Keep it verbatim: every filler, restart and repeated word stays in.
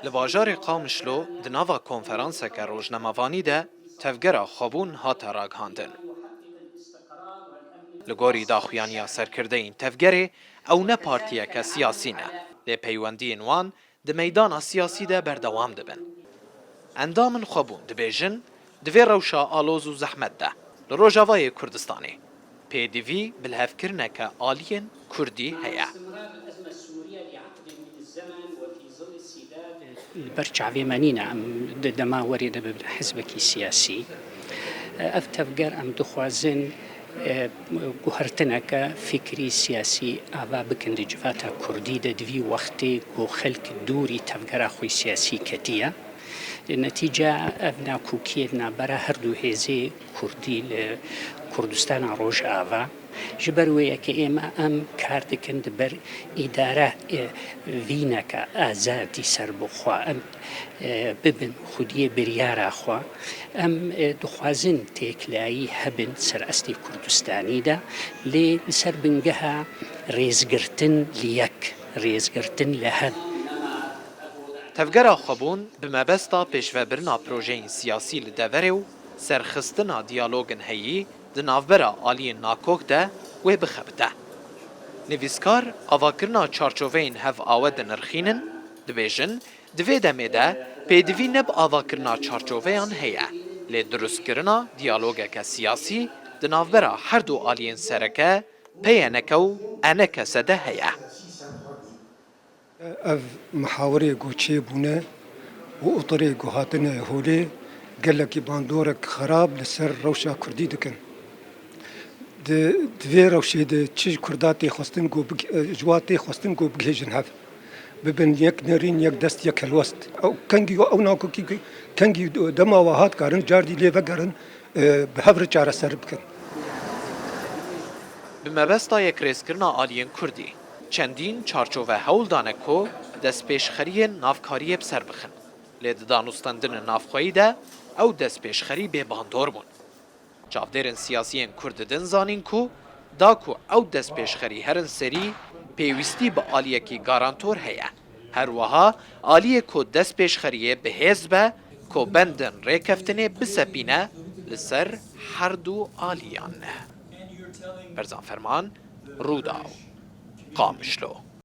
Li bajarê Qamişlo di nava konferanseke rojnamevanî de tevgera xwebûn hate ragihandin. Li gorî daxuyaniya serkirdeyên tevgerê, ew ne partiyeke siyasî ne, lê peywendiyên wan di meydana siyasî de berdewam dibin. Endamên xwebûn dibêjin, di vê rewşa aloz û zehmet de, li Rojavayê Kurdistanê, pêdivî bilhevkirineke aliyên Kurdî heye. Li ber çavê me nîne, em di dema werê de bibin hizbekî siyasî. Ev tevger em dixwazin, e, guhertineke fikrî siyasî ava bikin di civata Kurdî de, di vî wextê ku xelk dûrî tevgera xwe siyasî ketiye. Netîce ev nakokiyê di navbera her du hêzê Kurdî li Kurdistana Rojava. Ji ber wê yekê ême em kar dikin di ber îdare, e, vîneke azadî serbixwe em, e, bibin xwediyê biryara xwe. Em, e, dixwazin têklayî hebin ser estê Kurdistanî de, lê li ser bingeha rêzgirtin li yek, rêzgirtin li hev. Tevgera xwebûn bi mebesta pêşvebirina projeyên siyasî li deverê û serxistina diyalogên heyî di navbera aliyên nakok de wê bixebite. Nivîskar avakirina çarçoveyên hev awe dinirxînin, dibêjin, di vê demê de pêdivî ne bi avakirina çarçoveyan heye, lê dirustkirina diyalogeke siyasî di navbera her du aliyên sereke, P Y N K û E N K S de heye. Ev mihawirê ku çêbûne û otirê ku hatine holê gelekî bandorek xerab li ser rewşa Kurdî dikin. Di, di vê rewşê de çi ji Kurda tê xwestin ku big-, ji wa tê xwestin ku bigihêjin hev. Bibin yek nerîn, yek dest, yek helwest. Ew kengî, ew nakokî ku kengî dema we hat karin, cardî lê vegerin, e, bi hev re çareser bikin. Bi mebesta yekrêzkirina aliyên Kurdî, çendîn çarçove hewl dane ku destpêşxeriyên navkariyê bi ser bixin. Lê di danûstendinên navxweyî de ew destpêşxerî bê bandor bûn. Çavdêrên siyasî yên Kurd didin zanîn ku da ku ew destpêşxerî herin serî, pêwîstî bi aliyekî garantor heye. Her wiha aliyê ku destpêşxeriyê bi hêz be, ku bendên rêkeftinê bisepîne li ser her du aliyan. Berzan Ferman, Rûdaw, Qamişlo.